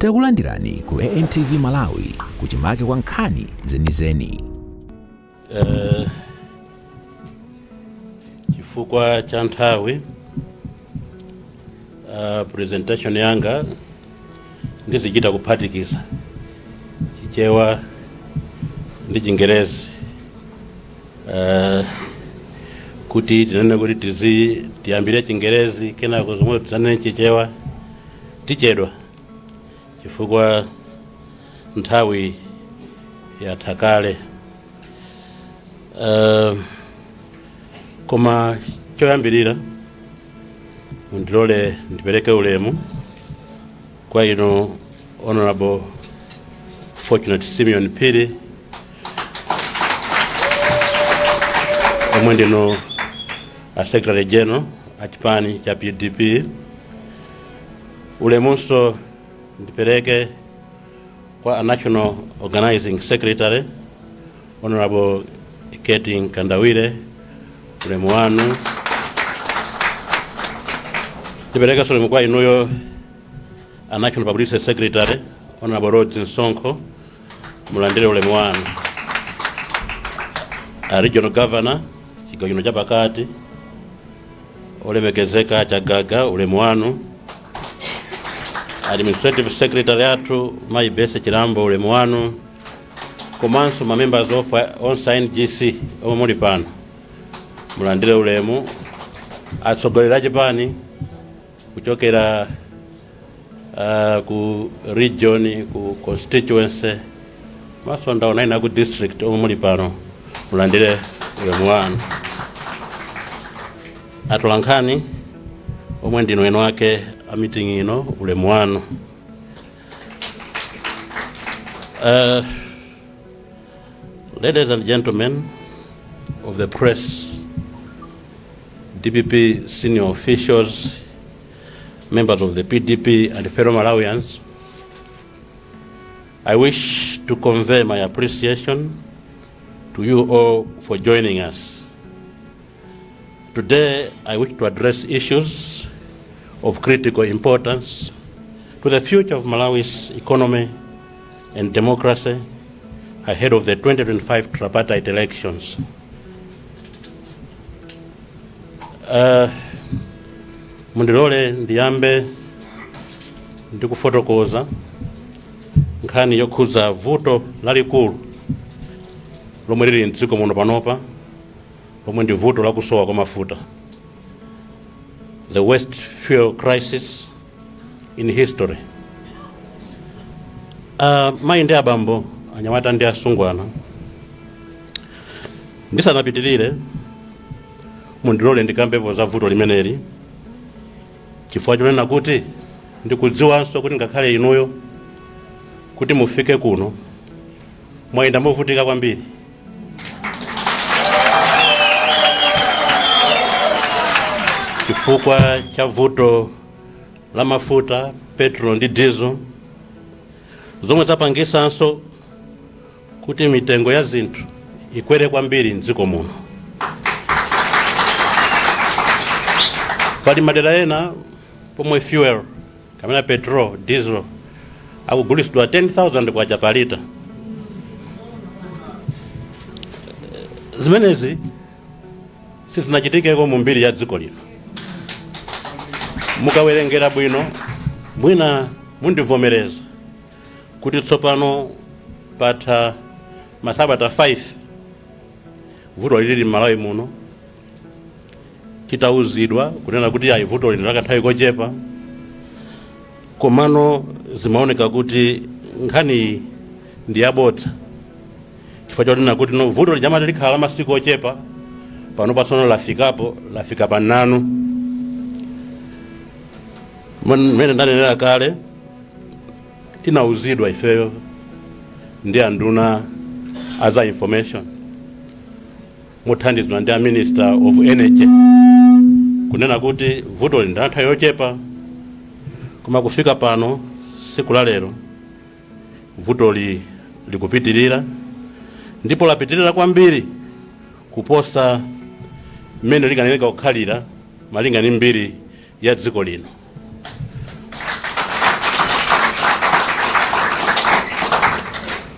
Takulandirani ku AMTV Malawi kuchimake kwa nkhani zenizeni. Chifukwa cha nthawi, presentation yanga ndizichita kuphatikiza Chichewa ndi Chingerezi, kuti tinene kuti tizi tiyambire Chingerezi kenako zomwe tizanene Chichewa, tichedwa chifukwa nthawi yatha kale. Koma choyambirira mundilole ndipereke ulemu kwa inu Honorable Fortunate Simeon Phiri, omwe ndinu a Secretary General a chipani cha PDP. Ulemunso ndipereke kwa a National Organizing Secretary, Honorable Ket Mkandawire, ulemu wanu. Ndiperekenso ulemu kwa inuyo a National Publicity Secretary, Honorable Rhodes Msonkho, mulandire ulemu wanu. A Regional Governor chigawo chino chapakati, olemekezeka Chagaga, ulemu wanu. Administrative Secretary athu, Mayi Bese Chilambo, ulemu wanu, komanso ma members of onse a NGC omwe muli pano, mulandire ulemu. Atsogoleri a chipani kuchokera ku region, ku constituency, maso ndaona ina ku district, omwe muli pano, mulandire ulemu wanu. Atolankhani omwe ndinu eni ake a meeting ino, ulemu wanu. Ladies and gentlemen of the press, DPP senior officials, members of the PDP and fellow Malawians, I wish to convey my appreciation to you all for joining us. Today, I wish to address issues of critical importance to the future of Malawi's economy and democracy ahead of the 2025 tripartite elections. Mundilole ndiyambe ndikufotokoza nkhani yokhudza vuto lalikulu lomwe lili mdziko muno panopa, lomwe ndi vuto lakusowa kwa mafuta, the worst fuel crisis in history. Mayi ndi abambo, anyamata ndi asungwana, ndisanapitirire mundilole ndikambepo za vuto limeneli, chifukwa chonena kuti ndikudziwanso kuti ngakhale inuyo kuti mufike kuno mwayenda movutika kwambiri, chifukwa cha vuto la mafuta, petrol ndi diesel, zomwe zapangisanso kuti mitengo ya zinthu ikwere kwambiri mdziko muno. Pali madera ena pomwe fuel kapena petrol, diesel akugulitsidwa 10,000 kwacha pa lita. Zimenezi sizinachitikeko mu mbiri ya dziko lino. Mukawerengera bwino, mwina mundivomereza kuti tsopano patha masabata 5 vuto lili m'Malawi muno, titauzidwa kunena kuti ayi, vuto lino lakanthawi kochepa, komano zimaoneka kuti nkhaniyi ndi yabodza, chifukwa chonena kuti no, vuto lijamati likhala la masiku ochepa, pano patsono lafikapo, lafika pananu. Mmene ndanenera kale, tinauzidwa ifeyo ndi anduna aza information mothandizidwa ndi a Minister of Energy kunena kuti vuto ndi la nthawi yochepa, koma kufika pano siku la lero vutoli likupitirira, ndipo lapitirira kwambiri kuposa mmene likaneneka kukhalira malinga ndi mbiri ya dziko lino.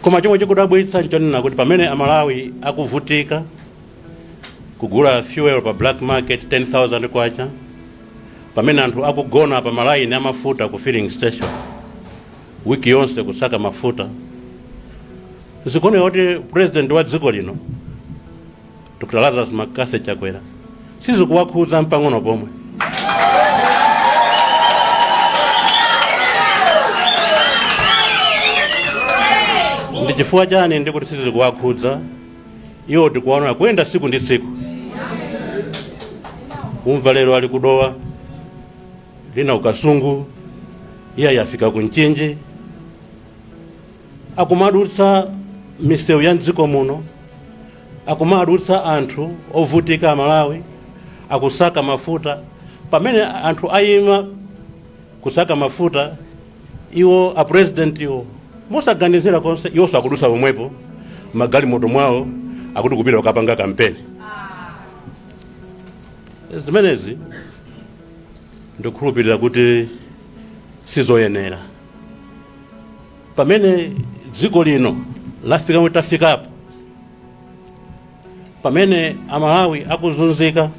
Koma chomwe chikudabwitsa nchonena kuti pamene Amalawi akuvutika kugula fuel pa black market 10,000 kwacha, pamene anthu akugona pa malaini amafuta ku filling station wiki yonse kusaka mafuta, zikuoneka kuti President wa dziko lino, Dr Lazarus McCarthy Chakwera, sizikuwakhudza mpang'ono pomwe. Ndi chifukwa chani ndikuti sizikuwakhudza? Iwo tikuwaona kuyenda tsiku ndi tsiku, umva lero ali kuDowa, lina kuKasungu, iye yafika ku Mchinji, akumadutsa misewu ya mdziko muno, akumadutsa anthu ovutika Amalawi akusaka mafuta. Pamene anthu ayima kusaka mafuta, iwo a President iwo mosaganizira konse iwonso akudutsa pomwepo magalimoto mwawo, akuti kupita kukapanga kampeni. Zimenezi ndikukhulupirira kuti sizoyenera. Pamene dziko lino lafika mwe tafikapo, pamene Amalawi akuzunzika,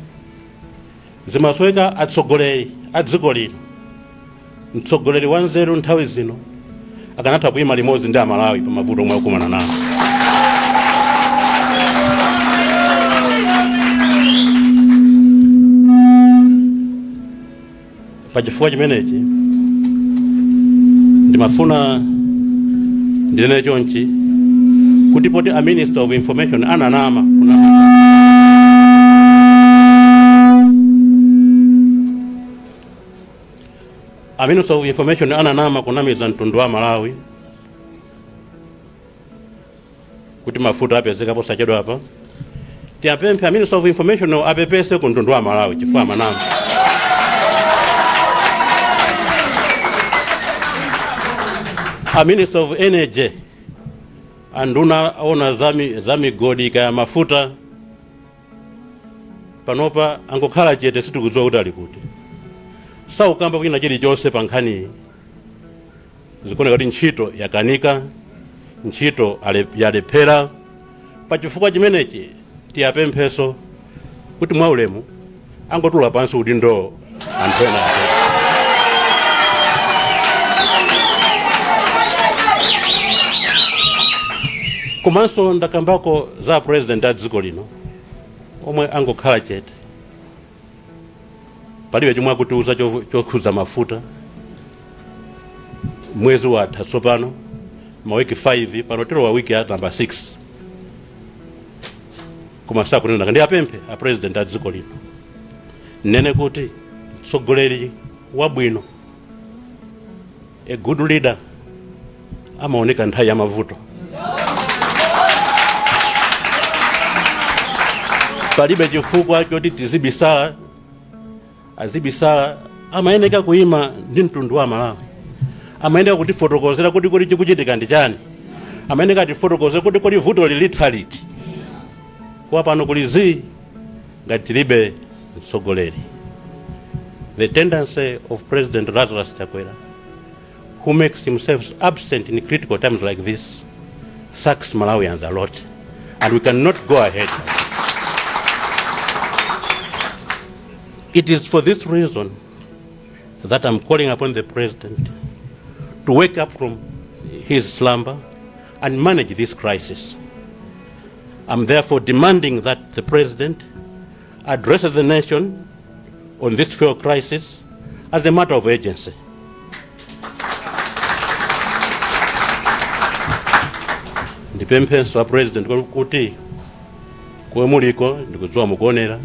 zimasoweka atsogoleri a dziko lino. Mtsogoleri wa nzeru nthawi zino akanatha kuyima limodzi ndi Amalawi pa mavuto omwe akumana nawo. Pachifukwa chimenechi ndimafuna ndinene chonchi kuti poti a Minister of Information ananama kunama, a Minister of Information ananama kunamiza mtundu wa Malawi kuti mafuta apezeka posachedwa apa, tiyapemphe a Minister of Information apepese ku mtundu wa Malawi chifukwa amanama. A Minister of Energy, anduna aona za migodi kaya mafuta, panopa angokhala chete, sitikudziwa kuti ali kuti, saukamba kwina chilichonse pa nkhaniyi. Zikuoneka kuti ntchito yakanika, ntchito yalephera. Pa chifukwa chimenechi tiyapempheso kuti mwaulemu angotula pansi udindo, anthu ena ake. Komanso ndakambako za President a dziko lino omwe angokhala chete, palibe chomwe akutiuza chokhudza mafuta. Mwezi watha tsopano, mawiki 5, pano tilowa wiki ya namba 6, koma sakunena. Ndi apemphe a President a dziko lino, nene kuti mtsogoleri wabwino, a good leader, amaoneka nthawi ya mavuto. Palibe chifukwa choti tizibisala, azibisala. Amayeneka kuyima ndi mtundu wa Malawi, amayeneka kutifotokozera kuti kodi chikuchitika ndi chani, amayeneka atifotokozera kuti kodi vuto lilitha liti. Kwa pano kuli zii ngati tilibe mtsogoleri. The tendency of President Lazarus Chakwera, who makes himself absent in critical times like this, sucks Malawians a lot, and we cannot go ahead. It is for this reason that I'm calling upon the President to wake up from his slumber and manage this crisis. I'm therefore demanding that the President addresses the nation on this fuel crisis as a matter of urgency. Ndipemphenso a President kuti komwe muliko, ndikudziwa mukuonera,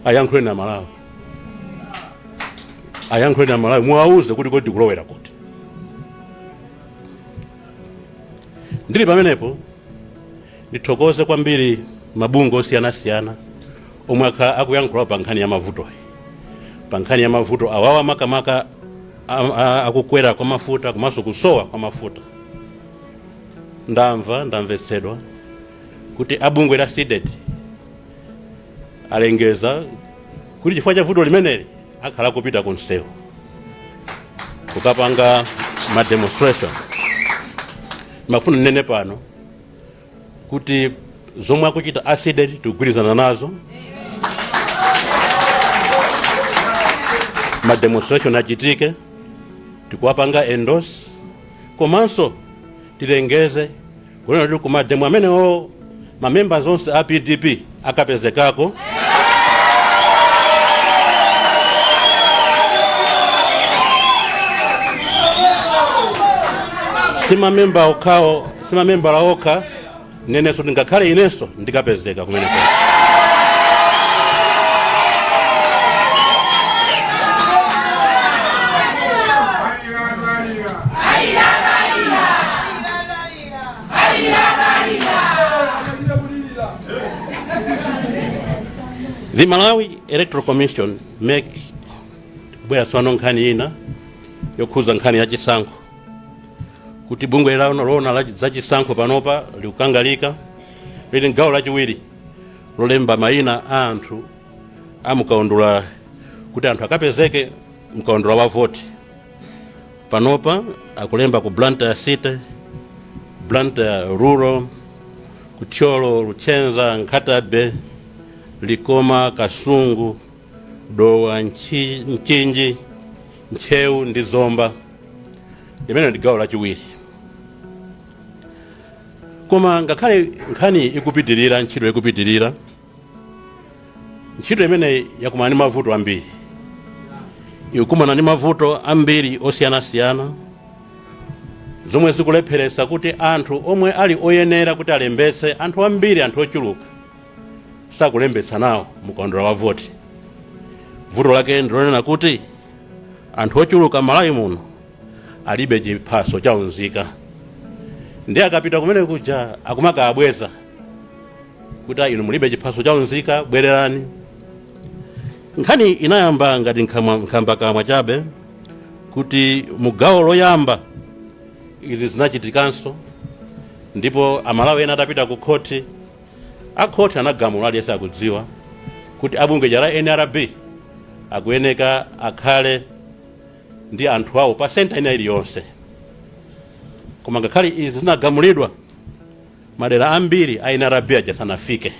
ayankhule na Malawi, ayankhule na Malawi, muwauze kuti kodi tikulowera kuti. Ndili pamenepo, ndithokoze kwambiri mabungwe osiyanasiyana omwe akhala akuyankhula pa nkhani ya mavutoyi, pa nkhani ya mavuto awawa, makamaka akukwera kwa mafuta komanso kusowa kwa mafuta. Ndamva, ndamvetsedwa kuti abungwe la CDEDI alengeza kuti chifukwa cha vuto limeneli akhala kupita ku msewu kukapanga ma demonstration. Mafuna nene pano kuti zomwe akuchita a CDEDI tikugwirizana nazo. Ma demonstration achitike, tikuwapanga endorse, komanso tilengeze kunena kuti kuma demo amenewo ma members onse a PDP akapezekako. Si mamemba okhawo, si mamembala okha, nenenso ndingakhale inenso ndikapezeka kumeneko. The Malawi Electoral Commission, MEC, bwera tsopano nkhani ina yokhuza nkhani ya chisankho, kuti bungwe lona la za chisankho panopa likukangalika, lili mgawo lachiwiri lolemba mayina a anthu amukaundula kuti anthu akapezeke mkaundula wa voti. Panopa akulemba ku Blantyre City, Blantyre Rural, ku Thyolo, Luchenza, Nkhata Bay, Likoma, Kasungu, Dowa, Mchinji, Ntcheu ndi Zomba. Limene ndi gawo lachiwiri. Koma ngakhale nkhani ikupitirira, ntchito ikupitirira, ntchito imeneyi yakumana ndi mavuto ambiri, ikukumana ndi mavuto ambiri osiyanasiyana zomwe zikulepheresa kuti anthu omwe ali oyenera kuti alembetse, anthu ambiri, anthu ochuluka sakulembetsa nawo mukaundula wa voti. Vuto lake ndilonena kuti anthu ochuluka Malawi muno alibe chiphaso cha unzika, ndi akapita kumene kuja akumakabweza kuti, "Ah, inu mulibe chiphaso cha unzika, bwererani." Nkhani inayamba ngati nkhambakamwa chabe kuti mugawo loyamba izi zinachitikanso, ndipo Amalawi ena atapita ku khoti, akhoti anagamula, aliyense akudziwa, kuti abungwe la NRB akuyeneka akhale ndi anthu awo pa center ina iliyonse. Koma ngakhale izi zinagamulidwa, madera ambiri a NRB aja sanafike,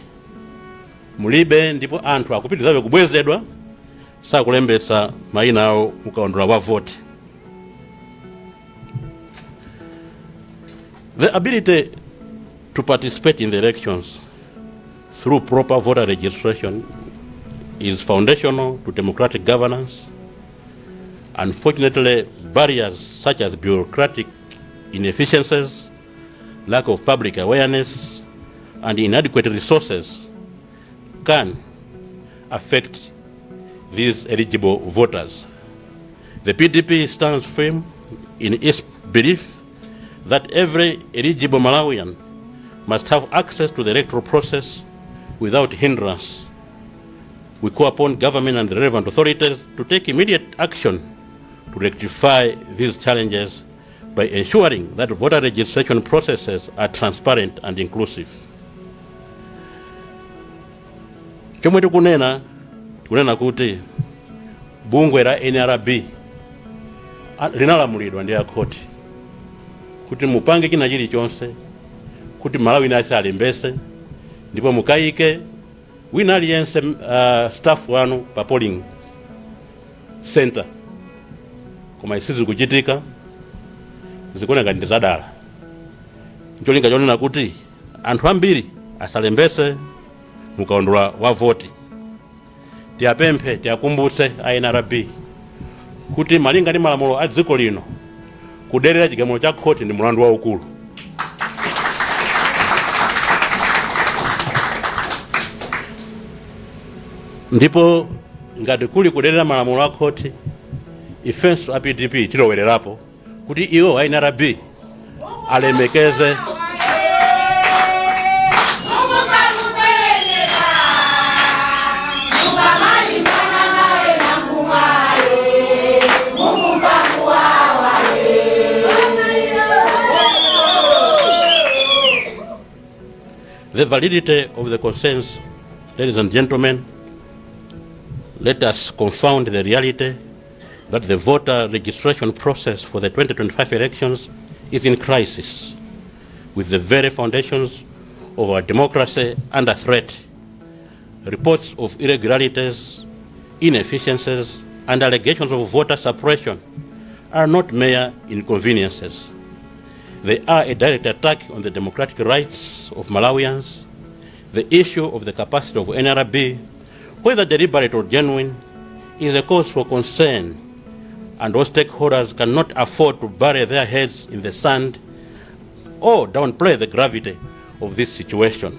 mulibe, ndipo anthu akupitirizabe kubwezedwa, sakulembetsa mayina awo mukaundula wa voti. The ability to participate in the elections through proper voter registration is foundational to democratic governance. Unfortunately, barriers such as bureaucratic inefficiencies, lack of public awareness, and inadequate resources can affect these eligible voters. The PDP stands firm in its belief that every eligible Malawian must have access to the electoral process without hindrance. We call upon government and the relevant authorities to take immediate action to rectify these challenges by ensuring that voter registration processes are transparent and inclusive. Chomwe tikunena, tikunena kuti bungwe la NRB linalamulidwa ndi akhoti kuti mupange china chilichonse kuti Malawi wina alembese, ndipo mukayike wina aliyense staff wanu pa polling center. Koma isizikuchitika, zikuoneka ndi zadala ncholinga chonena kuti anthu ambiri asalembese mukaundula wa voti. Tiyapemphe, tiyakumbutse a NRB kuti malinga ndi malamulo a dziko lino, kuderera chigamulo cha khoti ndi mulandu waukulu. Ndipo ngati kuli kuderera malamulo a khoti, ifenso a PDP tilowererapo kuti iwo a NRB alemekeze. The validity of the concerns, ladies and gentlemen, let us confound the reality that the voter registration process for the 2025 elections is in crisis. With the very foundations of our democracy under threat, reports of irregularities, inefficiencies, and allegations of voter suppression are not mere inconveniences. They are a direct attack on the democratic rights of Malawians. The issue of the capacity of NRB, whether deliberate or genuine, is a cause for concern, and all stakeholders cannot afford to bury their heads in the sand or downplay the gravity of this situation.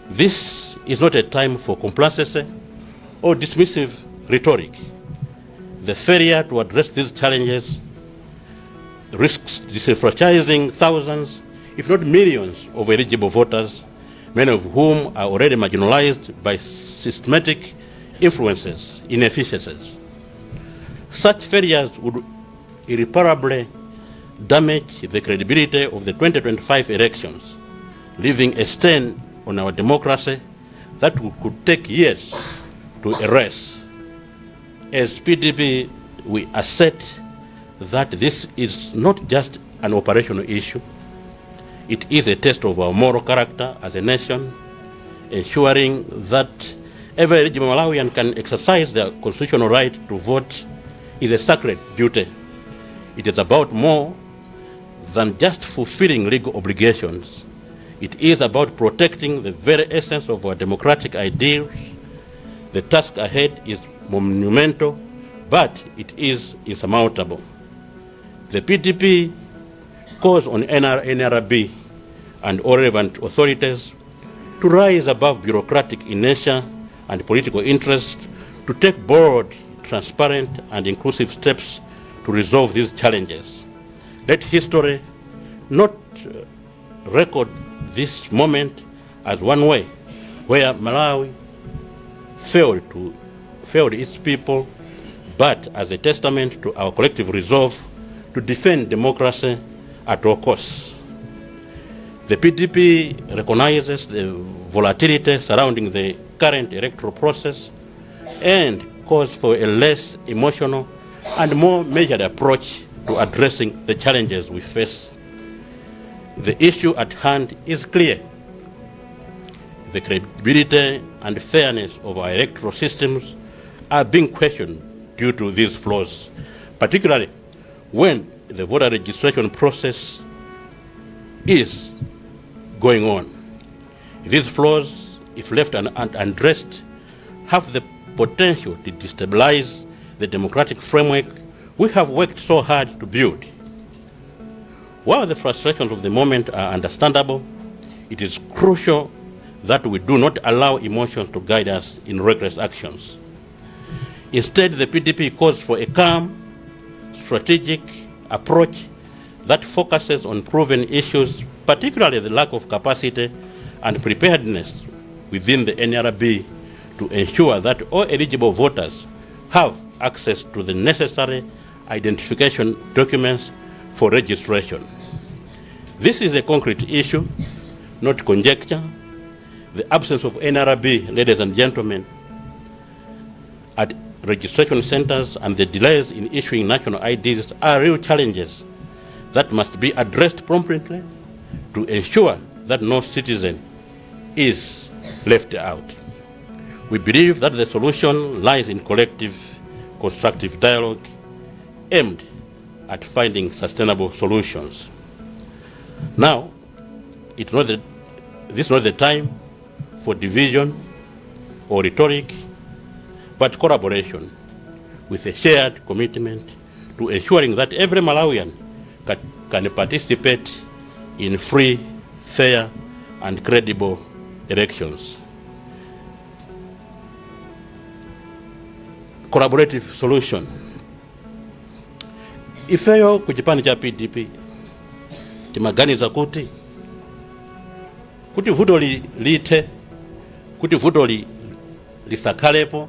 This is not a time for complacency or dismissive rhetoric. The failure to address these challenges risks disenfranchising thousands, if not millions, of eligible voters, many of whom are already marginalized by systematic influences, inefficiencies. Such failures would irreparably damage the credibility of the 2025 elections, leaving a stain on our democracy that could take years to erase. As PDP, we assert that this is not just an operational issue, it is a test of our moral character as a nation. Ensuring that every eligible Malawian can exercise their constitutional right to vote is a sacred duty. It is about more than just fulfilling legal obligations. It is about protecting the very essence of our democratic ideals. The task ahead is monumental, but it is insurmountable. The PDP calls on NRB and all relevant authorities to rise above bureaucratic inertia and political interest, to take bold, transparent, and inclusive steps to resolve these challenges. Let history not record this moment as one way where Malawi failed its people, but as a testament to our collective resolve to defend democracy at all costs. The PDP recognizes the volatility surrounding the current electoral process and calls for a less emotional and more measured approach to addressing the challenges we face. The issue at hand is clear. The credibility and fairness of our electoral systems are being questioned due to these flaws, particularly when the voter registration process is going on. These flaws, if left unaddressed, have the potential to destabilize the democratic framework we have worked so hard to build. While the frustrations of the moment are understandable, it is crucial that we do not allow emotions to guide us in reckless actions. Instead, the PDP calls for a calm, strategic approach that focuses on proven issues, particularly the lack of capacity and preparedness within the NRB to ensure that all eligible voters have access to the necessary identification documents for registration. This is a concrete issue, not conjecture. The absence of NRB, ladies and gentlemen, at registration centers and the delays in issuing national IDs are real challenges that must be addressed promptly to ensure that no citizen is left out. We believe that the solution lies in collective, constructive dialogue aimed at finding sustainable solutions. Now, this is not the time for division or rhetoric, but collaboration with a shared commitment to ensuring that every Malawian can participate in free, fair, and credible elections. Collaborative solution. Ifeyo ku chipani cha PDP timaganiza kuti vuto lithe, kuti vutoli lisakhalepo,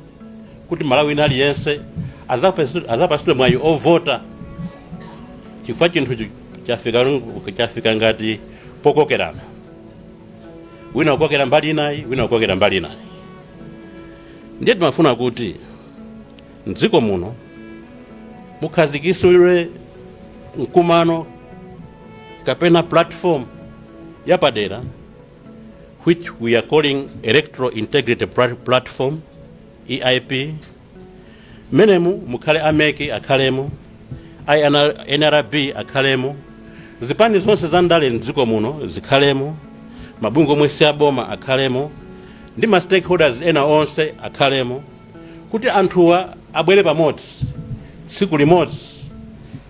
kuti Malawi aliyense azapasidwe mwayi ovota, chifukwa chinthu chafika ngati pokokerana, wina ukokera mbali inayi, wina ukokera mbali inayi. Ndiye timafuna kuti mdziko muno mukhazikitsidwe mkumano kapena platform yapadera which we are calling Electoral Integrity Platform, EIP. Menemu mukhale a MEC akhalemo, NRB akhalemo, zipani zonse za ndale mdziko muno zikhalemo, mabungwe omwe si aboma akhalemo, ndi ma stakeholders ena onse akhalemo, kuti anthuwa abwere pamodzi tsiku limodzi,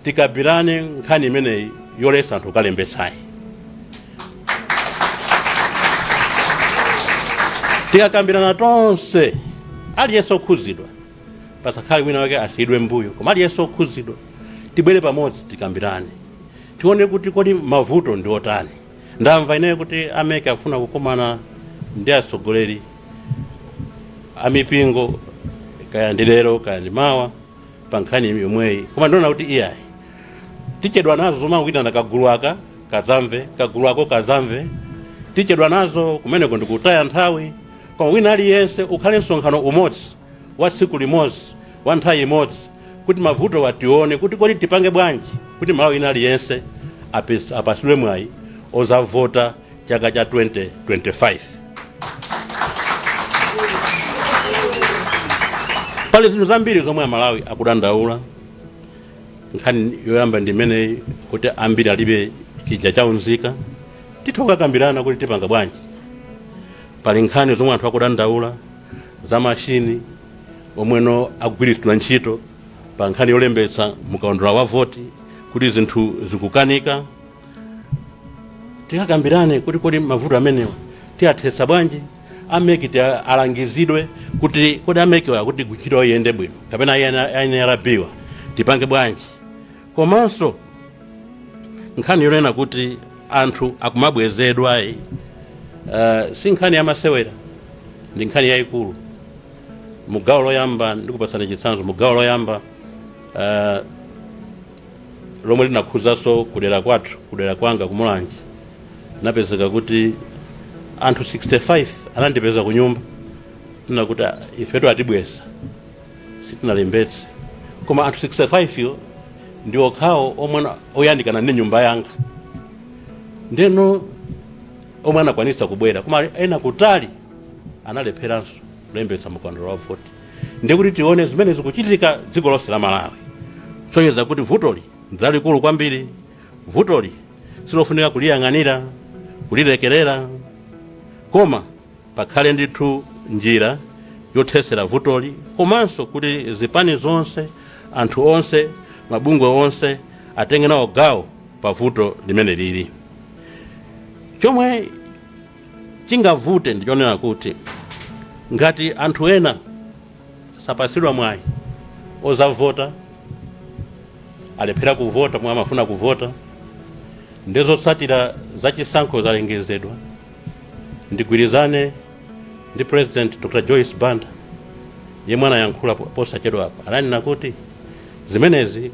tikambirane nkhani imeneyi yoletsa anthu kukalembetsayi. Tikakambirana tonse, aliyense okhudzidwa, pasakhale wina wake asiyidwe mbuyo, koma aliyense okhudzidwa, tibwere pamodzi, tikambirane, tione kuti kodi mavuto ndi otani. Ndamva ineyo kuti a MEC akufuna kukumana ndi atsogoleri amipingo, kaya ndi lero kaya ndi mawa, pa nkhani yomweyi. Koma ndiona kuti iyayi, tichedwa nazo zomangoitana kagulu aka kadzamve, kagulu ako kadzamve, tichedwa nazo kumeneko, ndikutaya nthawi. Koma wina aliyense, ukhale msonkhano umodzi wa tsiku limodzi, wa nthawi imodzi, kuti mavuto watione kuti kodi tipange bwanji kuti Malawi wina aliyense apasidwe mwayi ozavota chaka cha 2025. Pali zinthu zambiri zomwe Amalawi akudandaula. Nkhani yoyamba ndi imeneyi, kuti ambiri alibe chija chaunzika. Titha kukakambirana kuti tipanga bwanji. Pali nkhani zomwe anthu akudandaula za mashini omweno akugwiritsidwa ntchito pa nkhani yolembetsa mukaundula wa voti, kuti zinthu zikukanika. Tikakambirane kuti kodi mavuto amenewa tiyathetsa bwanji. A MEC ti alangizidwe kuti kodi a MEC wa kuti ntchito iyende bwino, kapena NRB wa, tipange bwanji. Komanso nkhani yonena kuti anthu akumabwezedwa, si nkhani yamasewera, ndi nkhani yayikulu. Mugawo loyamba, ndikupatsani chitsanzo, mugawo loyamba lomwe linakhuzanso kudera kwathu, kudera kwanga kuMulanje, napezeka kuti anthu 65 anandipeza ku nyumba tina kuti, "Ah, ifetu atibweza, sitinalembetse." Koma anthu 65 yo ndi okhawo omwe oyandikana ndi nyumba yanga, ndeno omwe anakwanitsa kubwera, koma ena kutali analepheranso kulembetsa mukaundula wa voti. Ndikuti tione zimene zikuchitika dziko lonse la Malawi, sonyeza kuti vutoli ndi lalikulu kwambiri. Vutoli silofunika kuliyang'anira, kulilekerera, koma pakhale ndithu njira yothetsera vutoli, komanso kuti zipani zonse, anthu onse, mabungwe onse atenge nawo gawo pa vuto limene lili. Chomwe chingavute ndichonena kuti ngati anthu ena sapatsidwa mwayi ozavota, alephera kuvota pomwe amafuna kuvota, ndizotsatira zachisankho zalengezedwa. Ndigwirizane ndi President Dr Joyce Banda yemwe anayankhula posachedwa apa, ananena kuti zimenezi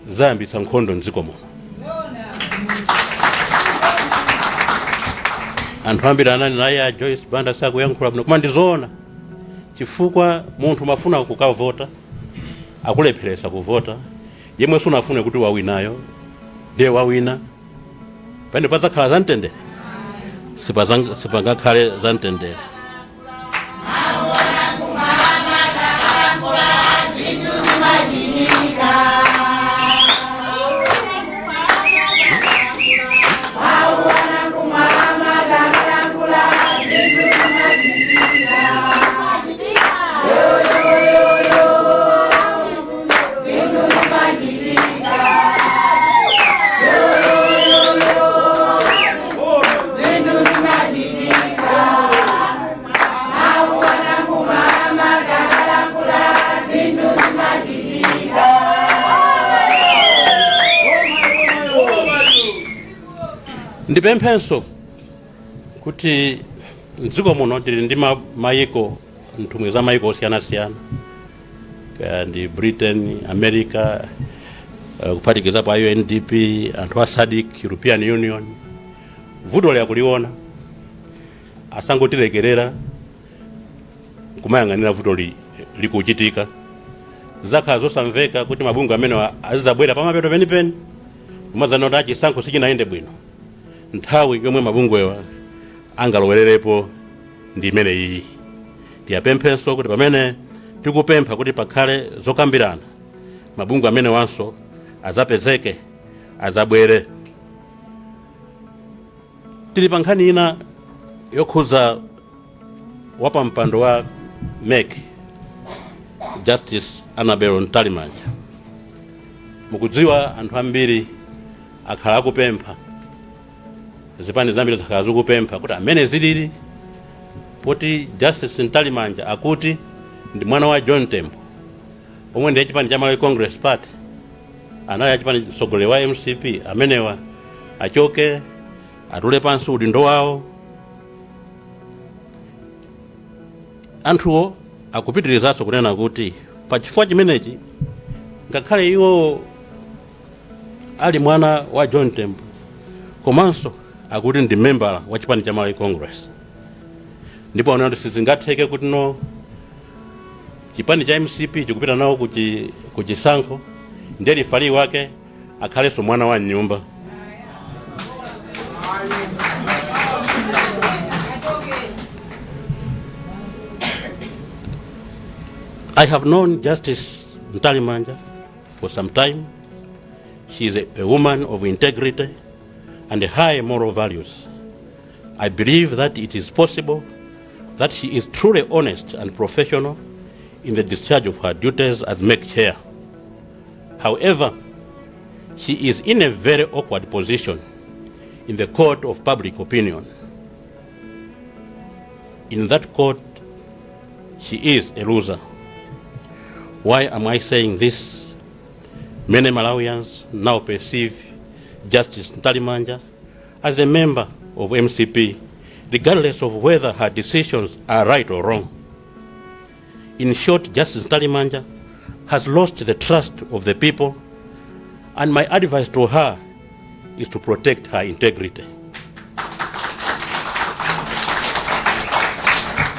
zayambitsa nkhondo mdziko muno. Anthu ambiri ananena, "Aya, Joyce Banda sakuyankhula bwino," koma ndizoona, chifukwa munthu mafuna kukavota, akulepheresa kuvota. Yemwe sunafune kuti wawinayo ndiye wawina, pamene padzakhala zamtendere? Sipangakhale zamtendere. Ndipemphenso kuti mdziko muno tili ndi mayiko, nthumwi za mayiko osiyanasiyana, kaya ndi Britain, America, kuphatikizapo UNDP, anthu a SADC, European Union. Vuto liyakuliona, asangotilekerera kumayang'anira vuto likuchitika. Zakhala zosamveka kuti mabungwe amene azizabwera pamapeto penipeni kumadzanena kuti achisankho sichinayende bwino. Nthawi yomwe mabungwewa angalowererepo ndi imene iyi. Tiyapemphenso kuti pamene tikupempha kuti pakhale zokambirana, mabungwe amene wanso azapezeke, azabwere. Tili pa nkhani ina yokhudza wapampando wa MEC, Justice Annabel Mtalimanja. Mukudziwa, anthu ambiri akhala akupempha, zipani zambiri zakhala zikupempha kuti amene zilili poti Justice Mtalimanja akuti ndi mwana wa John Tembo, omwe ndi achipani cha Malawi Congress Party, anali achipani, mtsogoleri wa MCP, amenewa achoke, atule pansi udindo wawo. Anthuwo akupitirizanso kunena kuti pachifukwa chimenechi, ngakhale iwo ali mwana wa John Tembo, komanso akuti ndi membala wa chipani cha Malawi Congress, ndipo aona kuti sizingatheke kuti no, chipani cha MCP chikupita nawo kuchisankho, ndiye referee wake akhalenso mwana wa nyumba. I have known Justice Mtalimanja for some time. She is a woman of integrity and high moral values. I believe that it is possible that she is truly honest and professional in the discharge of her duties as MEC chair. However, she is in a very awkward position in the court of public opinion. In that court, she is a loser. Why am I saying this? Many Malawians now perceive Justice Mtalimanja as a member of MCP, regardless of whether her decisions are right or wrong. In short, Justice Mtalimanja has lost the trust of the people, and my advice to her is to protect her integrity.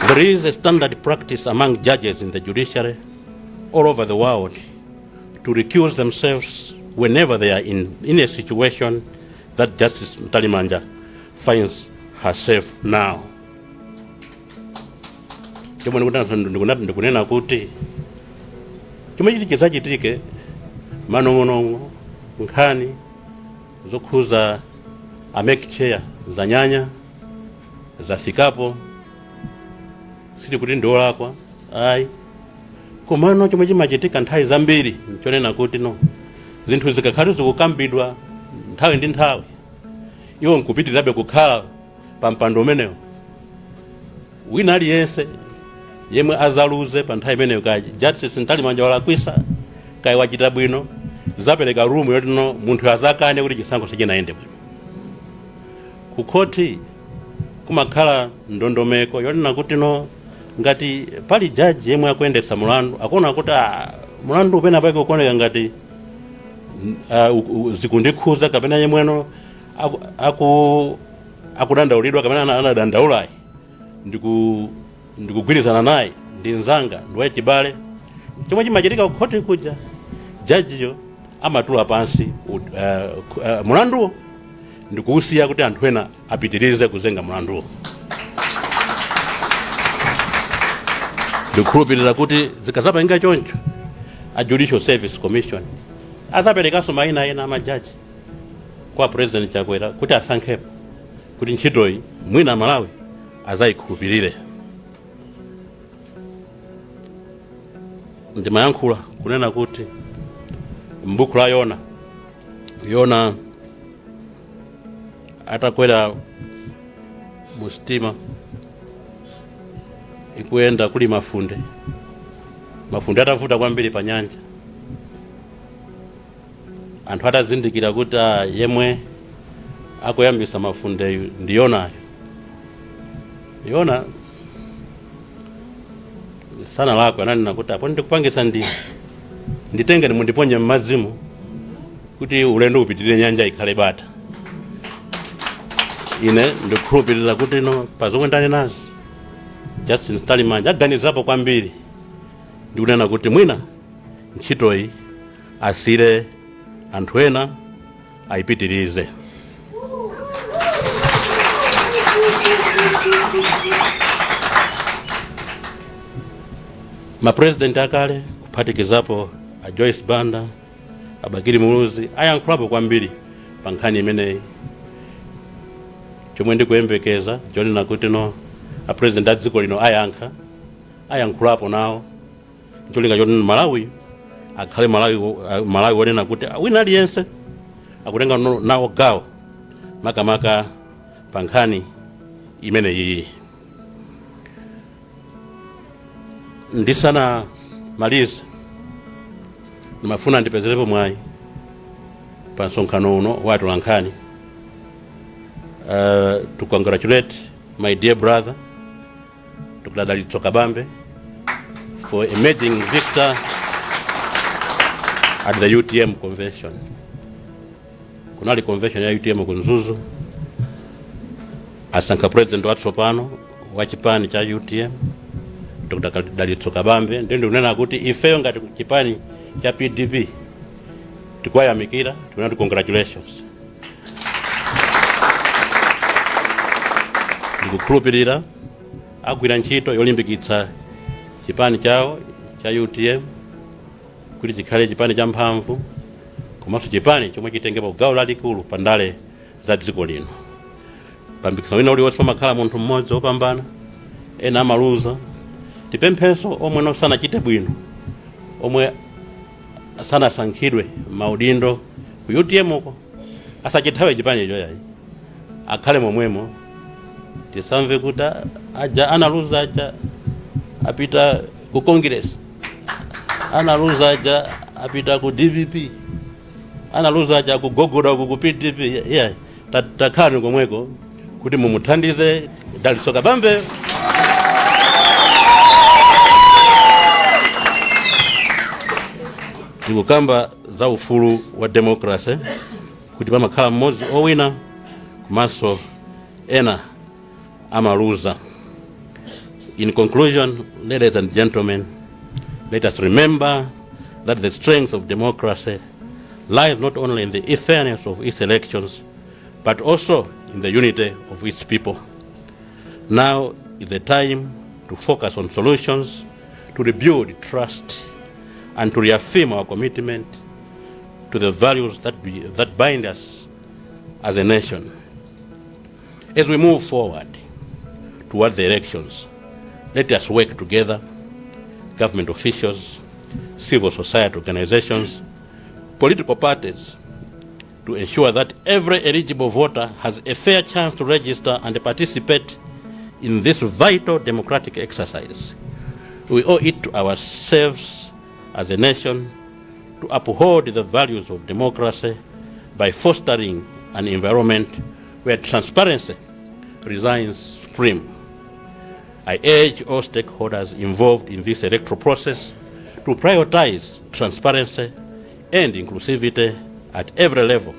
There is a standard practice among judges in the judiciary all over the world to recuse themselves whenever they are in a situation that Justice Mtalimanja finds herself now. Chomwe ndikunena kuti chomwe chiti chizachitike, manong'onong'o, nkhani zokhuza a MEC chair zanyanya, zafikapo. Sili kuti ndiolakwa, ayi, komano chomwe chimachitika nthawi zambiri nchonena kuti no, zinthu zikakhala zikukambidwa nthawi ndi nthawi, iwo nkupitirirabe kukhala pa mpando umenewo, wina aliyense yemwe azaluze pa nthawi imeneyo, kaya Justice Mtalimanja walakwisa, kaya wachita bwino, zapereka room yoti no, munthu azakane kuti chisankho sichinayende bwino. Kukhoti kumakhala ndondomeko yonena kuti no, ngati pali jaji yemwe akuyendetsa mulandu akuona kuti mulandu upena pake ukuoneka ngati zikundikhuza, kapena yemweno akudandaulidwa kapena anadandaulayi ndikugwirizana naye, ndi mzanga, ndi wachibale, chomwe chimachitika kukhoti kuja, jajiyo amatula pansi mulanduwo ndikuusiya kuti anthu ena apitirize kuzenga mulanduwo. Ndikukhulupirira kuti zikazapanga choncho, a Judicial Service Commission azaperekanso mayina ena amajaji kwa President Chakwera kuti asankhepo, kuti ntchitoyi mwina Malawi azayikhulupirire. Ndimayankhula kunena kuti m'buku la Yona, Yona atakwera mu sitima ikuyenda, kuli mafunde, mafunde atavuta kwambiri pa nyanja, anthu atazindikira kuti yemwe akuyambisa mafundeyu ndi Yonayo, Yona sanalakwe, ananena kuti apo ndikupangisa ndi nditengeni mundiponye m'madzimu kuti ulendo upitirire, nyanja ikhale bata. Ine ndikukhulupirira kuti no, pa zomwe ndanenazi, Justice Mtalimanja aganizapo kwambiri ndikunena kuti mwina ntchitoyi asire anthu ena ayipitirize. Mapresident akale, kuphatikizapo a Joyce Banda, a Bakili Muluzi, ayankhulapo kwambiri pa nkhani imeneyi. Chomwe ndikuyembekeza chonena kuti no, a president a dziko lino ayankha, ayankhulapo nawo, ncholinga choti Malawi akhale Malawi, Malawi wonena kuti wina aliyense akutenga nawo gawo, makamaka pa nkhani imeneyi. Ndisanamalize, ndimafuna ndipezerepo mwayi pa msonkhano uno wa atolankhani to congratulate my dear brother Dr. Dalitso Kabambe for emerging victor at the UTM convention. Kunali convention ya UTM ku Mzuzu, asankha president watsopano wa chipani cha UTM, Dr. Dalitso Kabambe. Ndiye ndikunena kuti ifeyo ngati chipani cha PDP tikuwayamikira, tikunena kuti congratulations. Ndikukhulupirira agwira ntchito yolimbikitsa chipani chawo cha UTM kuti chikhale chipani cha mphamvu komanso chipani chomwe chitengepo gawo lalikulu pa ndale za dziko lino. Pa mpikisano wina uliwonse pamakhala munthu mmodzi wopambana, ena amaluza. Tipemphenso omwe no sanachite bwino, omwe sanasankhidwe maudindo ku UTM uko, asachithawe chipanicho yayi, akhale momwemo. Tisamve kuti aja analuza aja apita ku Congress, analuza aja apita ku DPP, analuza aja kugogoda uku ku PDP. Yeah, takhalani komweko kuti mumuthandize Dalitso Kabambe. Tikukamba za ufulu wa democracy, kuti pamakhala mmodzi owina komanso ena amaluza. In conclusion, ladies and gentlemen, let us remember that the strength of democracy lies not only in the fairness of its elections, but also in the unity of its people. Now is the time to focus on solutions, to rebuild trust, and to reaffirm our commitment to the values that bind us as a nation. As we move forward toward the elections, let us work together, government officials, civil society organizations, political parties, to ensure that every eligible voter has a fair chance to register and participate in this vital democratic exercise. We owe it to ourselves as a nation to uphold the values of democracy by fostering an environment where transparency reigns supreme. I urge all stakeholders involved in this electoral process to prioritize transparency and inclusivity at every level.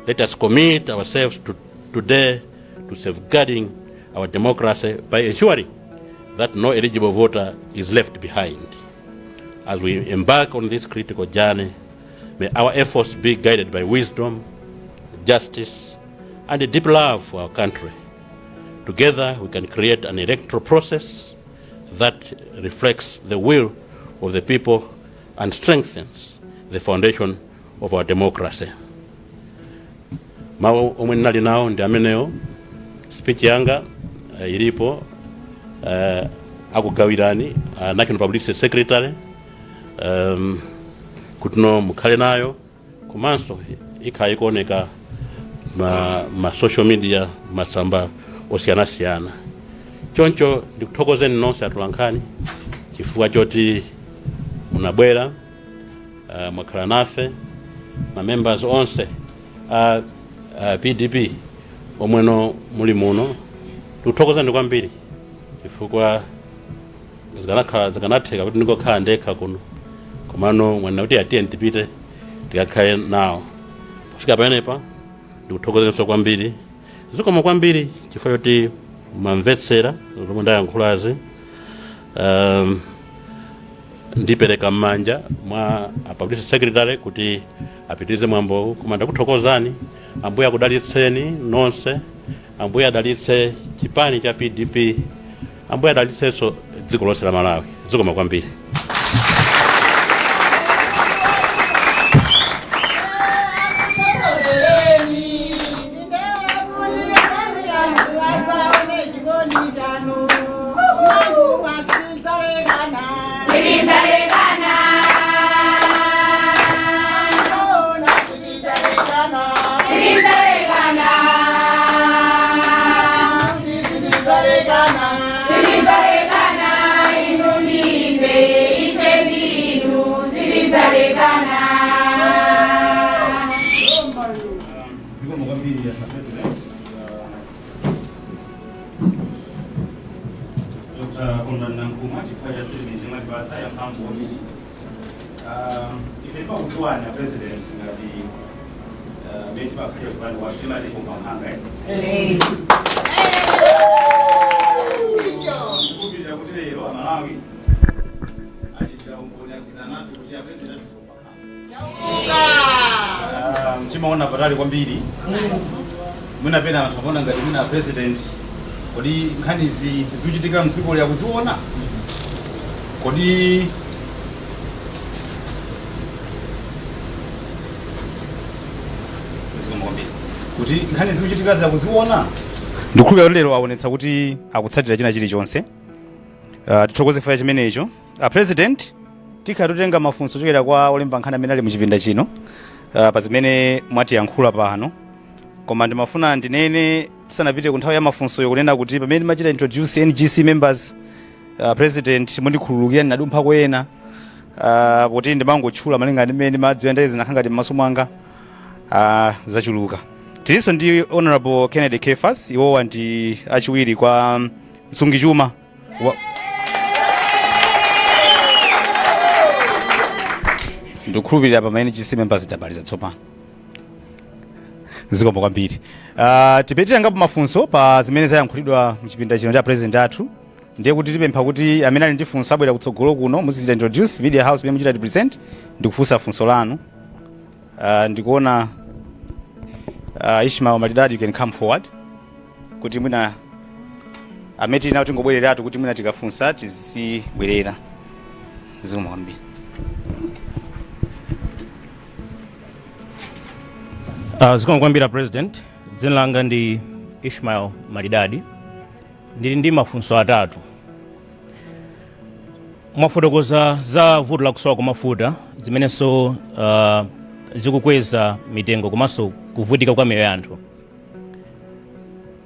Let us commit ourselves today to safeguarding our democracy by ensuring that no eligible voter is left behind. As we embark on this critical journey, may our efforts be guided by wisdom, justice, and a deep love for our country. Together, we can create an electoral process that reflects the will of the people and strengthens the foundation of our democracy. Mawu omwe ndinali nawo ndi amenewo. Speech yanga ilipo, akugawirani National Publicity Secretary kuti no mukhale nayo, komanso ikhala ikuoneka ma social media, masamba osiyanasiyana. Choncho ndikuthokozeni nonse atolankhani chifukwa choti munabwera, mwakhala nafe, ma members onse a PDP omweno muli muno, ndikuthokozani kwambiri chifukwa zikanakhala zikanatheka kuti ndingokhala ndekha kuno, komano mwanena kuti atiye tipite tikakhale nawo. Pofika pamenepa, ndikuthokozenso kwambiri, zikomo kwambiri chifukwa choti mwamvetsera zomwe ndayankhulazi. Ndipereka m'manja mwa a publicity secretary kuti apitirize mwambowu, koma ndakuthokozani. Ambuye akudalitseni nonse, Ambuye adalitse chipani. Chipani cha PDP, Ambuye adalitsenso dziko lonse la Malawi. Zikomo kwambiri. Zikomo kwambiri, Mr. President. Dr. Kondwani Nankhumwa, chifukwa cha statement mwatipatsa ya mphamvu kwambiri. Ife timakudziwani a President ngati meti pakhaja kupani wa timati kumphanga. Kukhulupirira kuti lero Amalawi achitira umboni, agwirizana nafe kuti a President athu mchimaona patali kwambiri. Mwina pena anthu amaona ngati mwina President, kodi nkhanizi zikuchitika mdziko liyakuziona? Kodi zikomo kwambiri kuti nkhani zikuchitika zakuziona. Ndikukhulupirira kuti lero aonetsa kuti akutsatira china chilichonse. Tithokoze chifukwa chimenecho. President, tikhala tutenga mafunso kuchokera kwa olemba nkhani amene ali muchipinda chino pa zimene mwatiyankhula pano, koma ndimafuna ndinene tisanapite ku nthawi ya mafunsoyo kunena kuti pamene ndimachita introduce NGC members, President, mundikhululukira, ndinadumphako ena poti ndimangotchula malinga ndi mmene ndimadziwa, ndale zinakhala ngati m'maso mwanga zachuluka. Tilinso ndi Honorable Kennedy Kefas, iwowa ndi achiwiri kwa msungichuma wa Ndikukhulupirira pa NGC members tamaliza tsopano. Zikomo kwambiri. Tipetira ngapo mafunso pa zimene zayankhulidwa mchipinda chino cha President athu. Ndiye kuti tipempha kuti amene ali ndi funso abwera kutsogolo kuno, muzichita introduce media house imene muchita represent ndikufunsa funso lanu. Ndikuona Ishmael Malidadi, you can come forward kuti mwina amene tili nawo tingobwereratu kuti mwina tikafunsa tizibwerera. Zikomo kwambiri. Zikomo kwambiri, President. Dzina langa ndi Ishmael Malidadi, ndili ndi mafunso atatu. Mwafotokoza za vuto la kusowa kwa mafuta zimenenso zikukweza mitengo komanso kuvutika kwa miyoyo ya anthu.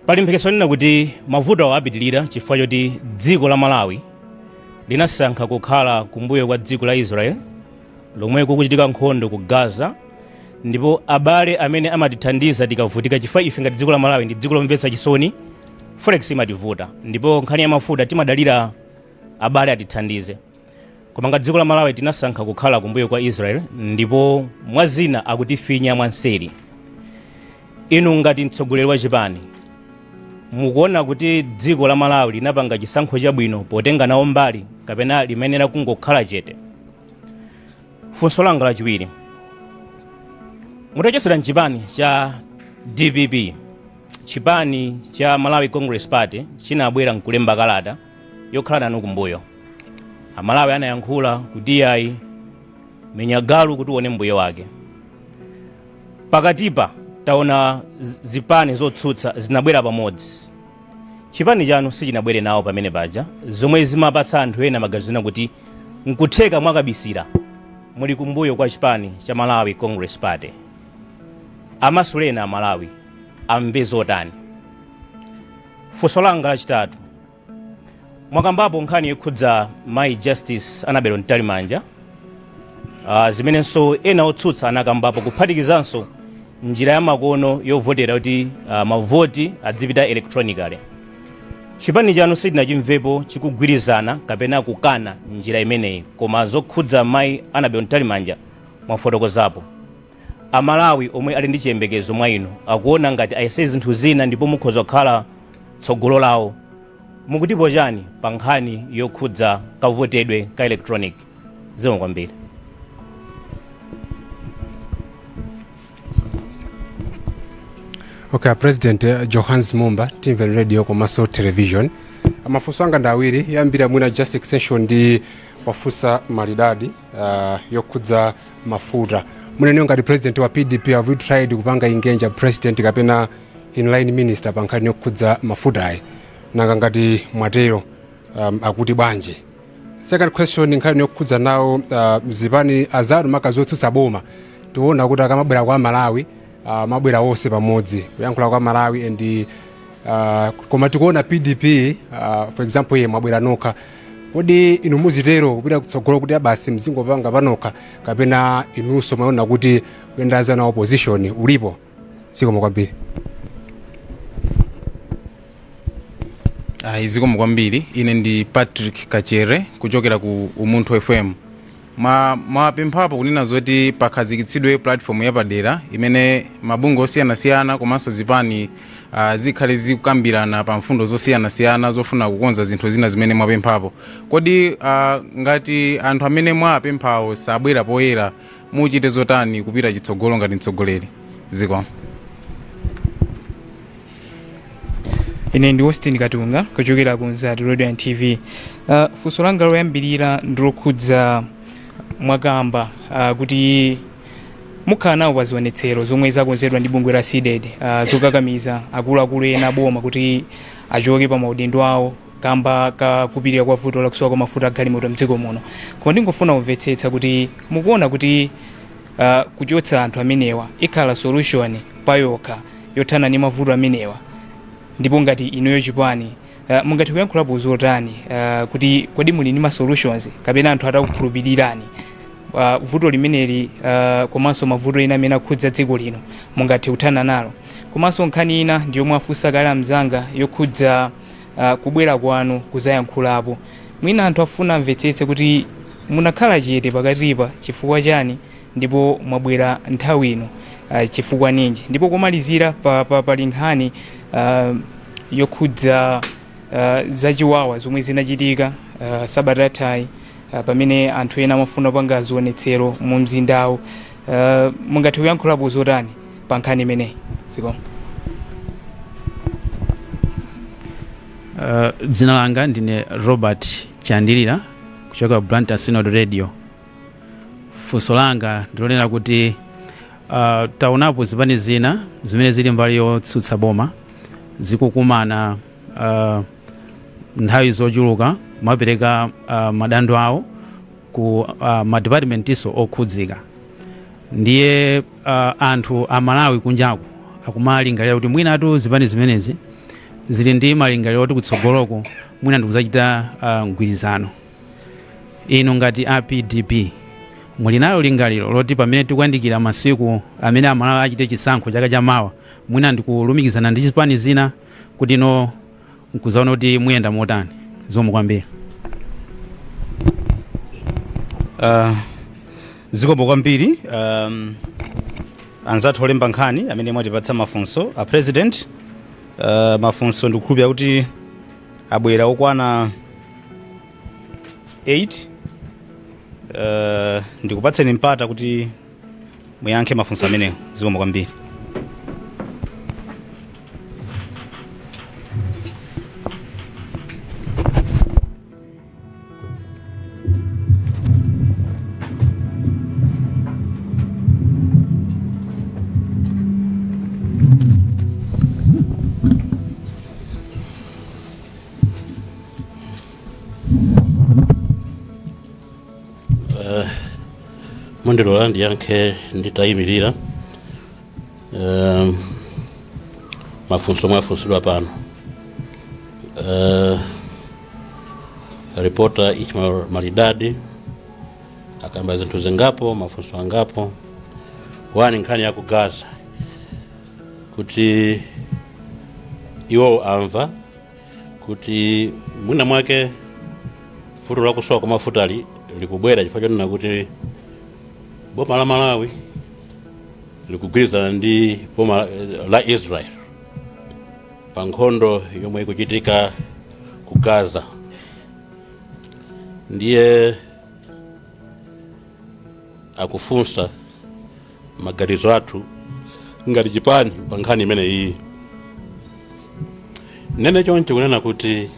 Pali mphekesera yonena kuti mavuto awo apitilira chifukwa choti dziko la Malawi linasankha kukhala kumbuyo kwa dziko la Israel lomwe kukuchitika nkhondo ku Gaza, ndipo abale amene amatithandiza tikavutika, chifukwa ife ngati dziko la Malawi ndi dziko lomvetsa chisoni, forex imativuta ndipo nkhani ya mafuta timadalira abale atithandize. Koma ngati dziko la Malawi tinasankha kukhala kumbuyo kwa Israel ndipo mwa zina akutifinya mwanseri. Inu ngati mtsogoleri wa chipani, mukuona kuti dziko la Malawi linapanga chisankho chabwino potenga nawo mbali kapena limayenera kungokhala chete? Funso langa lachiwiri, mutachotsedwa mchipani cha DPP, chipani cha Malawi Congress Party chinabwera nkulemba kalata yokhala nanu kumbuyo. Amalawi anayankhula kuti ayi, menya galu kuti uone mbuye wake. Pakatipa taona zipani zotsutsa zinabwera pamodzi, chipani chanu sichinabwere nawo pamene paja, zomwe zimapatsa anthu ena maganizo ena kuti nkutheka mwakabisira muli kumbuyo kwa chipani cha Malawi Congress Party. Amasuleni Amalawi amve zotani? Funso langa lachitatu, mwakambapo nkhani yokhudza Mayi Justice Annabel Mtalimanja, zimenenso ena otsutsa anakambapo, kuphatikizanso njira ya makono yovotera kuti mavoti adzipita electronically. Chipani chanu sitinachimvepo chikugwirizana kapena kukana njira imeneyi, koma zokhudza Mayi Annabel Mtalimanja mwafotokozapo. Amalawi omwe ali ndi chiyembekezo mwa inu akuona ngati ayese zinthu zina ndipo mukhoza kukhala tsogolo lawo. Mukutipo chani pa nkhani yokhudza kavotedwe ka electronic? Zikomo kwambiri. Okay, President, Johannes Mumba, Timveni Radio komanso Television. Mafunso anga ndi awiri. Yambira mwina just extension ndi wafunsa Maridadi, yokhudza mafuta. Munene, ngati president wa PDP, have you tried kupanga engage president kapena inline minister pa nkhani yokhudza mafutayi? Nanga ngati mwatero, akuti bwanji? Second question, nkhani yokhudza nawo zipani azanu maka zotsutsa boma. Tiona kuti akamabwera kwa Malawi, mabwera wonse pamodzi kuyankhula kwa Malawi and koma tikuona PDP, for example, iye mwabwera nokha. Kodi inu muzitero kupita kutsogolo kuti abasi mzingopanga panokha, kapena inunso mwaona kuti kuyendaza na opposition ulipo? Zikomo kwambiri. Ayi, zikomo kwambiri. Ine ndi Patrick Kachere kuchokera ku Umunthu FM. Mwapemphapo kunena zoti pakhazikitsidwe platform yapadera imene mabungwe osiyanasiyana komanso zipani zikhale zikukambirana pa mfundo zosiyanasiyana zofuna kukonza zinthu zina zimene mwapemphapo. Kodi ngati anthu amene mwapemphawo sabwera poyera, muchite zotani kupita chitsogolo ngati mtsogoleri? Zikomo. Ine ndi Austin Katunga kuchokera ku Nzati Radio and TV. Funso langa loyambirira ndilokhudza mwakamba kuti mukhala nawo pa zionetsero zomwe zakonzedwa ndi bungwe la CDEDI, zokakamiza akuluakulu ena aboma kuti achoke pa maudindo awo kamba kakupitirira kwa vuto lakusowa kwa mafuta agalimoto mdziko muno. Koma ndingofuna kumvetsetsa kuti mukuona kuti kuchotsa anthu amenewa ikhala solution payokha yothana ndi mavuto amenewa? Ndipo ngati inuyo chipani, mungathe kuyankhulapo zotani, kuti kodi muli ndi ma solutions kapena anthu atakukhulupirirani, vuto limeneli komanso mavuto ena amene akhudza dziko lino mungathe kuthana nalo? Komanso nkhani ina ndiyomwe afunsa kale amzanga yokhudza kubwera kwanu kuzayankhulapo. Mwina anthu afuna amvetsetse kuti munakhala chete pakatipa chifukwa chani, ndipo mwabwera nthawi ino chifukwa ninji? Ndipo komalizira pali nkhani yokhudza zachiwawa zomwe zinachitika sabata yathayi, pamene anthu ena amafuna kupanga zionetsero mu mzindawo. Mungathe kuyankhulapo zotani pa nkhani imeneyi? Zikomo. Dzina langa ndine Robert Chandilira kuchoka ku Blantyre Synod Radio. Funso langa ndilonena kuti taonapo zipani zina zimene zili mbali yotsutsa boma zikukumana nthawi zochuluka kumapereka madando awo ku madipatimentiso okhudzika. Ndiye anthu amalawi kunjaku akumalingalira kuti mwinatu zipani zimenezi zili ndi malingaliro oti kutsogoloko mwina ndikudzachita mgwirizano. Inu ngati a PDP, muli nalo lingaliro loti pamene tikuyandikira masiku amene amalawi achite chisankho chaka chamawa, mwina ndikulumikizana ndi zipani zina kuti no nkuzaona kuti muyenda motani? Zikomo kwambiri. Zikomo kwambiri, anzathu olemba nkhani amene mwatipatsa mafunso. A President, mafunso ndikukhulupirira kuti abwera okwana 8. Ndikupatseni mpata kuti muyankhe mafunso amenewo. Zikomo kwambiri. Mundilola ndiyankhe nditayimirira mafunso omwe afunsidwa pano. Reporter Ishmael Maridadi akamba zinthu zingapo, mafunso angapo. One, nkhani ya ku Gaza, kuti iwo amva kuti mwina mwake vuto lakusowa kwa mafutali likubwera chifukwa chonena kuti boma la Malawi likugwirizana ndi boma la Israel pa nkhondo yomwe ikuchitika ku Gaza. Ndiye akufunsa maganizo athu Ngati chipani pa nkhani imene iyi, nene choncho kunena kuti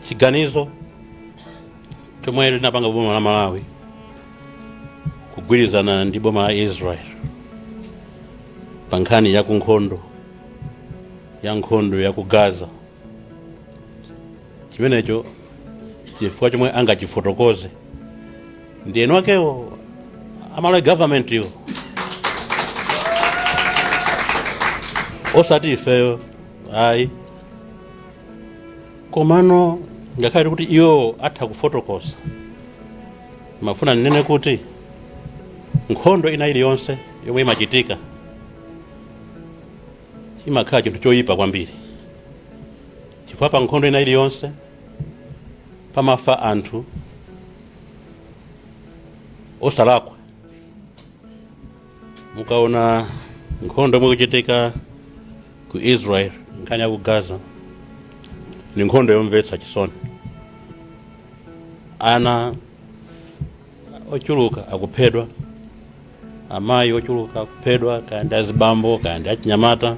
chiganizo chomwe linapanga boma la Malawi kugwirizana ndi boma la Israel pa nkhani ya kunkhondo, ya nkhondo ya ku Gaza, chimenecho chifukwa chomwe angachifotokoze ndi eni akewo a Malawi government iwo, osati ifeyo ayi. Komano ngakhale kuti iwo atha kufotokoza, mafuna ndinene kuti nkhondo ina iliyonse yomwe imachitika imakhala chinthu choyipa kwambiri, chifukwa pa nkhondo ina iliyonse pamafa anthu osalakwa. Mukaona nkhondo yomwe ikuchitika ku Israel, nkhani ya ku Gaza, ni nkhondo yomvetsa chisoni. Ana ochuluka akuphedwa, amayi ochuluka akuphedwa, kaya ndi azibambo, kaya ndi achinyamata.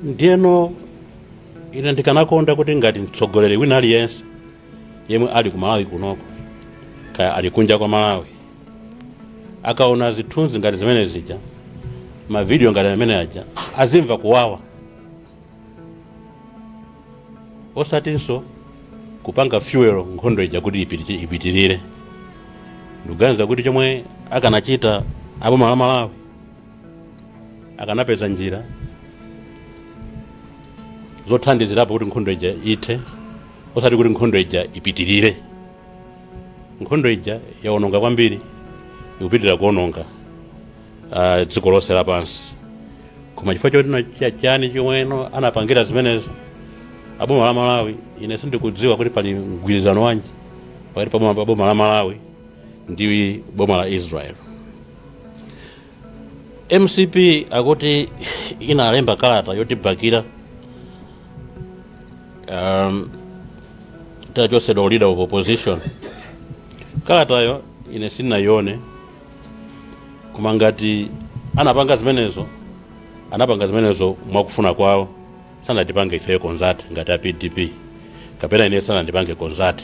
Ndiyeno ine ndikanakonda kuti ngati mtsogoleri wina aliyense yemwe ali ku Malawi kunoko, kaya ali kunja kwa Malawi, akaona zithunzi ngati zimene zija, mavidiyo ngati amene aja, azimva kuwawa, osatinso kupanga fuel nkhondo ija kuti ipitirire. Ndikuganiza kuti chomwe akanachita aboma la Malawi, akanapeza njira zothandizirapo kuti nkhondo ija ithe, osati kuti nkhondo ija ipitirire. Nkhondo ija yaononga kwambiri, ikupitirira kuononga dziko lonse lapansi. Koma chifukwa choti chani chomweno anapangira zimenezo aboma la Malawi, ine sindikudziwa kuti pali mgwirizano wanji pakati pa boma la Malawi ndi boma la Israel. MCP akuti inalemba kalata yotibakira tachotsedwa leader of opposition. Kalatayo ine sindinayione, koma ngati anapanga zimenezo, anapanga zimenezo mwakufuna kwawo, sanatipange ifeyo consult ngati a PDP, kapena ine sanandipange consult,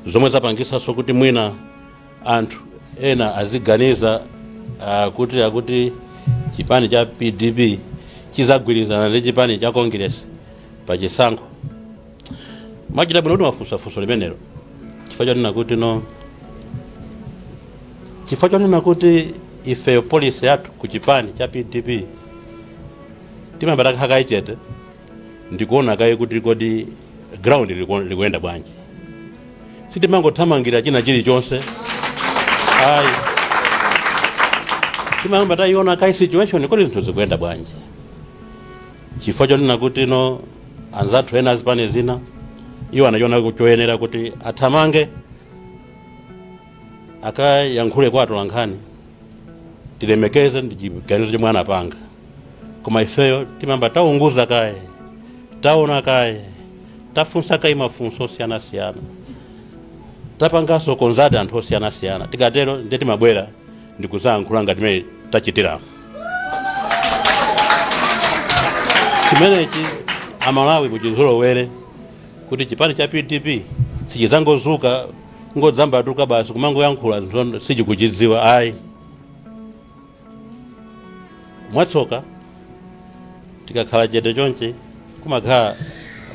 zomwe zapangisanso kuti mwina anthu ena aziganiza kuti akuti chipani cha PDP chizagwirizana ndi chipani cha Congress pa chisankho. Mwachita bwino kuti mwafunsa funso limenelo, chifukwa chonena kuti no chifukwa chonena kuti ifeyo policy yathu ku chipani cha PDP, timayamba takhala kaye chete ndikuona kaye kuti kodi ground likuyenda bwanji. Sitimangothamangira china chilichonse ayi, timayamba tayiona kaye situation, kodi zinthu zikuyenda bwanji, chifukwa chonena kuti no anzathu ena azipani zina iwo anachiona choyenera kuti athamange akayankhule kwa atolankhani. Tilemekeze ndi chiganizo chomwe anapanga, koma ifeyo timayamba taunguza kaye, taona kaye, tafunsa kaye mafunso osiyanasiyana, tapanganso consult anthu osiyanasiyana. Tikatero ndiye timabwera ndikuzayankhula ngati mmene tachitiramo. Chimenechi Amalawi muchizolowere kuti chipani cha PDP sichizangozuka ngodzambatuka basi kumangoyankhula zinthu sichikuchidziwa ayi. Mwatsoka tikakhala chete chonchi kumakhala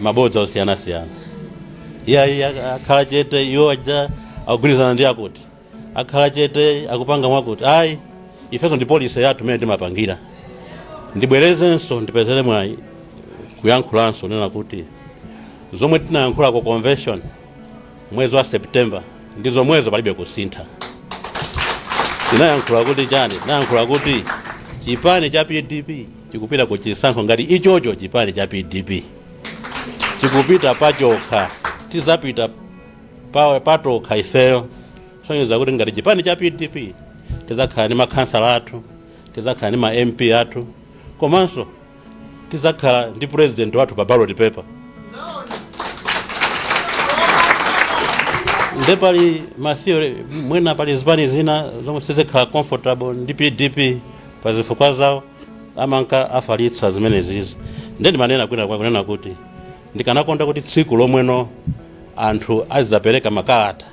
mabodza osiyanasiyana. Iyayi, akhala chete, iwo aja akugwirizana ndi akuti, akhala chete, akupanga mwakuti. Ayi, ifenso ndi policy yathu imene timapangira. Ndibwerezenso, ndipezere mwayi kuyankhulanso nena kuti zomwe tinayankhula ku convention mwezi wa September ndi zomwezo, palibe kusintha. Tinayankhula kuti chani? Tinayankhula kuti chipani cha PDP chikupita ku chisankho ngati ichocho chipani cha PDP chikupita pachokha. Tizapita patokha ifeyo, sonyeza kuti ngati chipani cha PDP tizakhala ndi makhansala athu, tizakhala ndi ma MP athu, komanso tizakhala ndi president wathu pa ballot paper. Nde pali ma theory, mwina pali zipani zina zomwe sizikhala comfortable ndi PDP pa zifukwa zawo, amanka afalitsa zimenezizi. Nde ndimanena kwina kwa kunena kuti ndikanakonda kuti tsiku lomweno anthu azizapereka makalata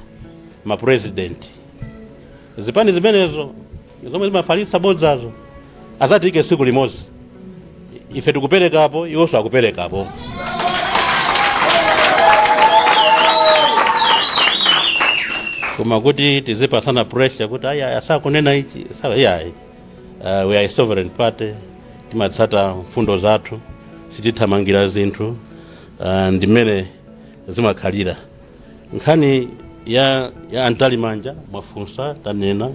ma president, zipani zimenezo zomwe zimafalitsa bodzazo azatike tsiku limodzi, ife tikuperekapo, iwonso akuperekapo. Koma kuti tizipasana pressure kuti ayi, asakunena ichi, iyayi. We are a sovereign party, timatsata mfundo zathu, sitithamangira zinthu. Ndimene zimakhalira. Nkhani ya a Mtalimanja mwafunsa, tanena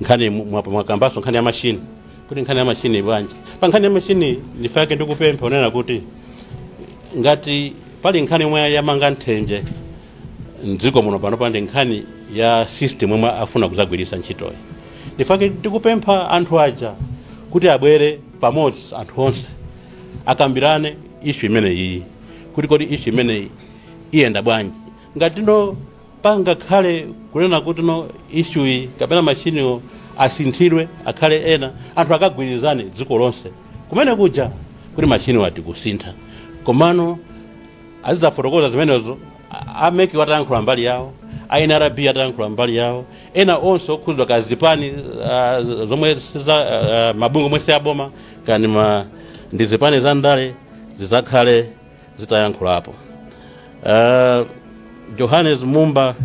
nkhani, mwakambanso nkhani ya mashini, kuti nkhani ya mashini bwanji. Pa nkhani ya mashini ndifake ndikupempha unena kuti ngati pali nkhani yomwe yamanga nthenje mdziko muno pano, pandi nkhani ya system yomwe afuna kuzagwiritsa ntchitoyi. Ndifake ndikupempha anthu aja kuti abwere pamodzi, anthu onse akambirane issue imeneyi, kuti kodi issue imeneyi iyenda bwanji. Ngati no pangakhale kunena kuti no issue iyi kapena mashiniwo asinthidwe akhale ena, anthu akagwirizane dziko lonse kumene kuja kuti mashiniwo atikusintha. Komano azidzafotokoza zimenezo a MEC atayankhula mbali yawo, a NRB atayankhula mbali yawo, ena onse okhudzidwa ka zipani zomwe siza mabungwe omwe si aboma kani ma ndi zipani za ndale zizakhale zitayankhulapo. Johannes Mumba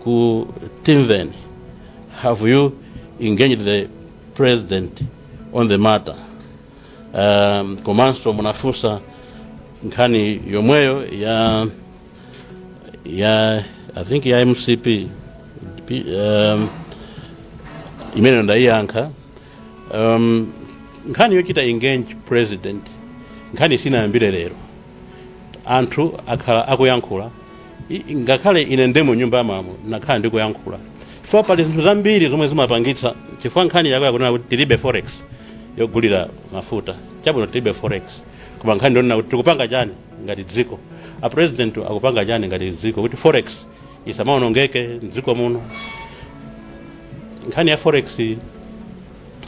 ku Timveni, have you engaged the president on the matter? Komanso munafunsa nkhani yomweyo ya I think ya MCP, imene ndayiyankha. Nkhani yochita engage president, nkhani sinayambire lero. Anthu akhala akuyankhula. Ngakhale ine nde mu nyumba mwamo nakhala ndikuyankhula, chifukwa pali zinthu zambiri zomwe zimapangitsa. Chifukwa nkhani yako yakunena kuti tilibe forex yogulira mafuta, chabwino, tilibe forex, koma nkhani ndionena kuti tikupanga chani ngati dziko, a president akupanga chani ngati dziko kuti forex isamaonongeke mdziko muno. Nkhani ya forex,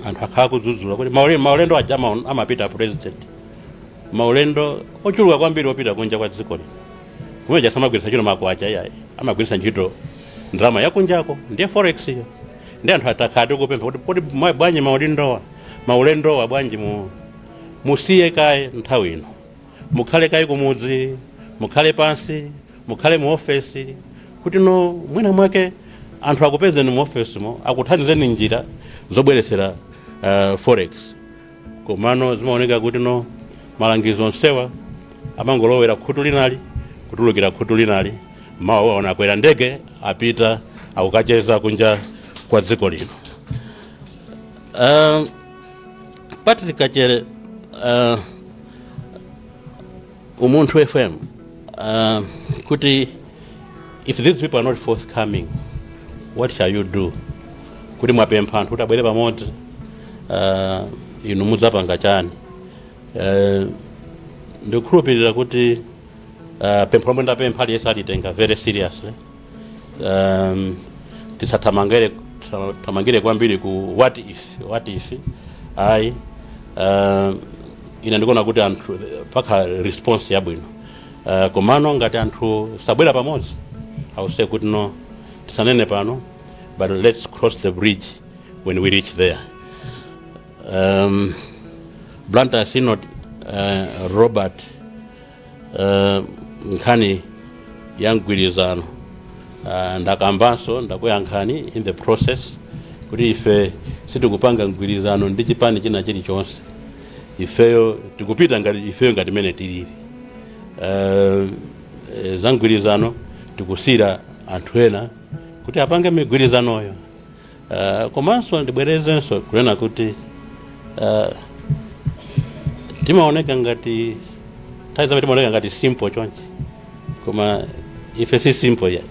anthu akhala kudzudzula kuti maulendo aja amapita president, maulendo ochuluka kwambiri opita kunja kwa dziko lino, kumene samagwiritsa ntchito makwacha iyayi, amagwiritsa ntchito ndalama yakunjako, ndiye forex iyo. Ndi anthu atakhala tikupempha kuti kodi bwanji maulendowa bwanji musiye kaye nthawi ino, mukhale kaye kumudzi, mukhale pansi, mukhale mu ofesi, kuti no mwina mwake anthu akupezeni mu ofesimo, akuthandizeni njira zobweretsera forex. Komano zimaoneka kuti no malangizo onsewa amangolowera khutu linali kutulukira khutu linali. Mawa waona akwera ndege apita akukacheza kunja kwa dziko lino. Patrick Kachere, Umunthu FM, kuti if these people are not forthcoming, what shall you do? Kuti mwapempha anthu kuti abwere pamodzi, inu mudzapanga chani? Ndikukhulupirira kuti pempho lomwe ndapempha aliyense alitenga very seriously. Tisathamangire thamangire kwambiri ku what if, what if, ayi. Ine ndikuona kuti anthu pakhala response yabwino. Komano ngati anthu sabwera pamodzi, I will say kuti no, tisanene pano, but let's cross the bridge when we reach there. Blantyre Synod, Robert, nkhani ya mgwirizano, ndakambanso, ndakuyankhani in the process kuti ife sitikupanga mgwirizano ndi chipani china chilichonse. Ifeyo tikupita ngati ifeyo, ngati mene tilili. Za mgwirizano tikusira anthu ena kuti apange migwirizanoyo. Komanso ndibwerezenso kunena kuti timaoneka ngati, nthawi zambiri timaoneka ngati simple chonchi, koma ife si simple ya.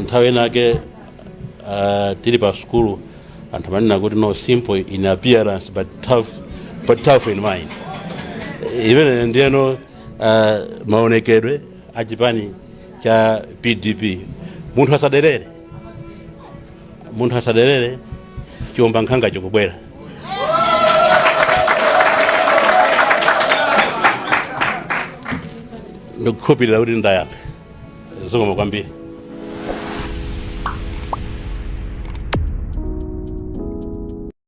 Nthawi inake tili pa sukulu anthu amanena kuti no, simple in appearance but tough. But tough in mind. Imene ndiyeno maonekedwe a chipani cha PDP. Munthu asaderere, munthu asaderere, chiomba nkhanga chikubwera. Ndikukhulupirira kuti ndayankha. Zikomo kwambiri.